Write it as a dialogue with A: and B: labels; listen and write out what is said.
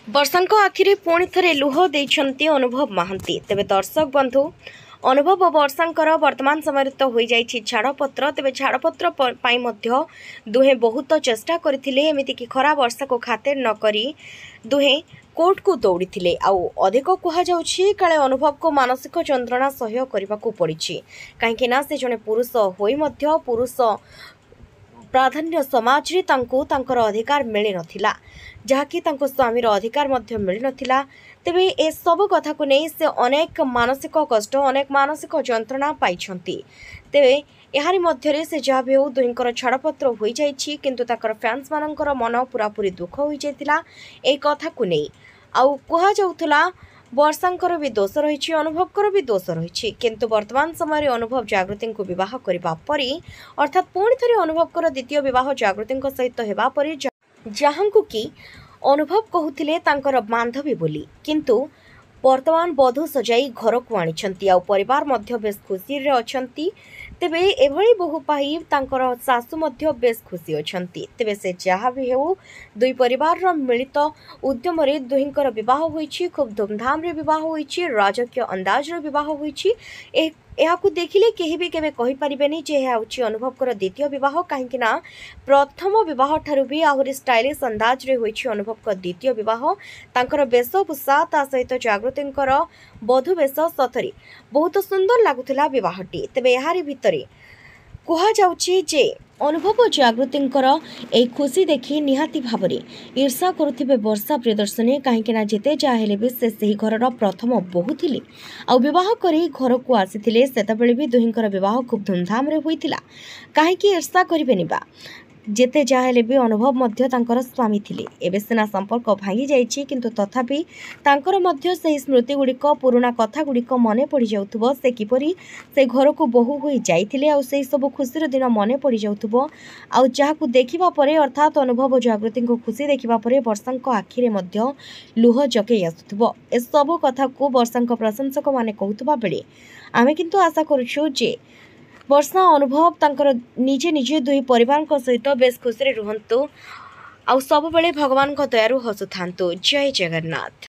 A: ବର୍ଷାଙ୍କ ଆଖିରେ ପୁଣି ଥରେ ଲୁହ ଦେଇଛନ୍ତି ଅନୁଭବ ମହାନ୍ତି। ତେବେ ଦର୍ଶକ ବନ୍ଧୁ, ଅନୁଭବ ଓ ବର୍ଷାଙ୍କର ବର୍ତ୍ତମାନ ସମୟରେ ତ ହୋଇଯାଇଛି ଛାଡ଼ପତ୍ର। ତେବେ ଛାଡ଼ପତ୍ର ପାଇଁ ମଧ୍ୟ ଦୁହେଁ ବହୁତ ଚେଷ୍ଟା କରିଥିଲେ। ଏମିତିକି ଖରା ବର୍ଷାକୁ ଖାତିର ନ କରି ଦୁହେଁ କୋର୍ଟକୁ ଦୌଡ଼ିଥିଲେ। ଆଉ ଅଧିକ କୁହାଯାଉଛି କାଳେ ଅନୁଭବକୁ ମାନସିକ ଯନ୍ତ୍ରଣା ସହ୍ୟ କରିବାକୁ ପଡ଼ିଛି, କାହିଁକି ନା ସେ ଜଣେ ପୁରୁଷ ହୋଇ ମଧ୍ୟ ପୁରୁଷ ପ୍ରାଧାନ୍ୟ ସମାଜରେ ତାଙ୍କୁ ତାଙ୍କର ଅଧିକାର ମିଳିନଥିଲା, ଯାହାକି ତାଙ୍କ ସ୍ୱାମୀର ଅଧିକାର ମଧ୍ୟ ମିଳିନଥିଲା। ତେବେ ଏସବୁ କଥାକୁ ନେଇ ସେ ଅନେକ ମାନସିକ କଷ୍ଟ, ଅନେକ ମାନସିକ ଯନ୍ତ୍ରଣା ପାଇଛନ୍ତି। ତେବେ ଏହାରି ମଧ୍ୟରେ ସେ ଯାହା ବି ହେଉ ଦୁହିଁଙ୍କର ଛାଡ଼ପତ୍ର ହୋଇଯାଇଛି, କିନ୍ତୁ ତାଙ୍କର ଫ୍ୟାନ୍ସମାନଙ୍କର ମନ ପୂରାପୂରି ଦୁଃଖ ହୋଇଯାଇଥିଲା ଏହି କଥାକୁ ନେଇ। ଆଉ କୁହାଯାଉଥିଲା ବର୍ଷାଙ୍କର ବି ଦୋଷ ରହିଛି, ଅନୁଭବଙ୍କର ବି ଦୋଷ ରହିଛି। କିନ୍ତୁ ବର୍ତ୍ତମାନ ସମୟରେ ଅନୁଭବ ଜାଗୃତିଙ୍କୁ ବିବାହ କରିବା ପରେ, ଅର୍ଥାତ୍ ପୁଣି ଥରେ ଅନୁଭବଙ୍କର ଦ୍ୱିତୀୟ ବିବାହ ଜାଗୃତିଙ୍କ ସହିତ ହେବା ପରେ, ଯାହାଙ୍କୁ କି ଅନୁଭବ କହୁଥିଲେ ତାଙ୍କର ବାନ୍ଧବୀ ବୋଲି, କିନ୍ତୁ ବର୍ତ୍ତମାନ ବଧୂ ସଜାଇ ଘରକୁ ଆଣିଛନ୍ତି ଆଉ ପରିବାର ମଧ୍ୟ ବେଶ ଖୁସିରେ ଅଛନ୍ତି। ତେବେ ଏଭଳି ବୋହୂ ପାଇ ତାଙ୍କର ଶାଶୁ ମଧ୍ୟ ବେଶ ଖୁସି ଅଛନ୍ତି। ତେବେ ସେ ଯାହା ବି ହେଉ, ଦୁଇ ପରିବାରର ମିଳିତ ଉଦ୍ୟମରେ ଦୁହିଁଙ୍କର ବିବାହ ହୋଇଛି। ଖୁବ୍ ଧୁମଧାମରେ ବିବାହ ହୋଇଛି, ରାଜକୀୟ ଅନ୍ଦାଜର ବିବାହ ହୋଇଛି। ଏହାକୁ ଦେଖିଲେ କେହି ବି କେବେ କହିପାରିବେନି ଯେ ଏହା ହେଉଛି ଅନୁଭବଙ୍କର ଦ୍ୱିତୀୟ ବିବାହ, କାହିଁକି ନା ପ୍ରଥମ ବିବାହ ଠାରୁ ବି ଆହୁରି ଷ୍ଟାଇଲିଶ ଅନ୍ଦାଜରେ ହୋଇଛି ଅନୁଭବଙ୍କ ଦ୍ୱିତୀୟ ବିବାହ। ତାଙ୍କର ବେଶଭୂଷା, ତା ସହିତ ଜାଗୃତିଙ୍କର ବଧୂ ବେଶ, ସତରେ ବହୁତ ସୁନ୍ଦର ଲାଗୁଥିଲା ବିବାହଟି। ତେବେ ଏହାରି ଭିତରେ କୁହାଯାଉଛି ଯେ ଅନୁଭବ ଜାଗୃତିଙ୍କର ଏହି ଖୁସି ଦେଖି ନିହାତି ଭାବରେ ଈର୍ଷା କରୁଥିବେ ବର୍ଷା ପ୍ରିୟଦର୍ଶିନୀ, କାହିଁକିନା ଯେତେ ଯାହା ହେଲେ ବି ସେ ସେହି ଘରର ପ୍ରଥମ ବୋହୂ ଥିଲେ ଆଉ ବିବାହ କରି ଘରକୁ ଆସିଥିଲେ। ସେତେବେଳେ ବି ଦୁହିଁଙ୍କର ବିବାହ ଖୁବ୍ ଧୁମଧାମରେ ହୋଇଥିଲା। କାହିଁକି ଈର୍ଷା କରିବେନି ବା? ଯେତେ ଯାହା ହେଲେ ବି ଅନୁଭବ ମଧ୍ୟ ତାଙ୍କର ସ୍ୱାମୀ ଥିଲେ। ଏବେ ସିନା ସମ୍ପର୍କ ଭାଙ୍ଗି ଯାଇଛି, କିନ୍ତୁ ତଥାପି ତାଙ୍କର ମଧ୍ୟ ସେହି ସ୍ମୃତି ଗୁଡ଼ିକ, ପୁରୁଣା କଥା ଗୁଡ଼ିକ ମନେ ପଡ଼ିଯାଉଥିବ। ସେ କିପରି ସେ ଘରକୁ ବୋହୂ ହୋଇ ଯାଇଥିଲେ ଆଉ ସେହି ସବୁ ଖୁସିର ଦିନ ମନେ ପଡ଼ିଯାଉଥିବ। ଆଉ ଯାହାକୁ ଦେଖିବା ପରେ, ଅର୍ଥାତ୍ ଅନୁଭବ ଜାଗୃତିଙ୍କୁ ଖୁସି ଦେଖିବା ପରେ ବର୍ଷାଙ୍କ ଆଖିରେ ମଧ୍ୟ ଲୁହ ଜକେଇ ଆସୁଥିବ। ଏସବୁ କଥାକୁ ବର୍ଷାଙ୍କ ପ୍ରଶଂସକମାନେ କହୁଥିବା ବେଳେ ଆମେ କିନ୍ତୁ ଆଶା କରୁଛୁ ଯେ ବର୍ଷା, ଅନୁଭବ ତାଙ୍କର ନିଜେ ନିଜେ ଦୁଇ ପରିବାରଙ୍କ ସହିତ ବେଶ ଖୁସିରେ ରୁହନ୍ତୁ ଆଉ ସବୁବେଳେ ଭଗବାନଙ୍କ ଦୟାରୁ ହସୁଥାନ୍ତୁ। ଜୟ ଜଗନ୍ନାଥ।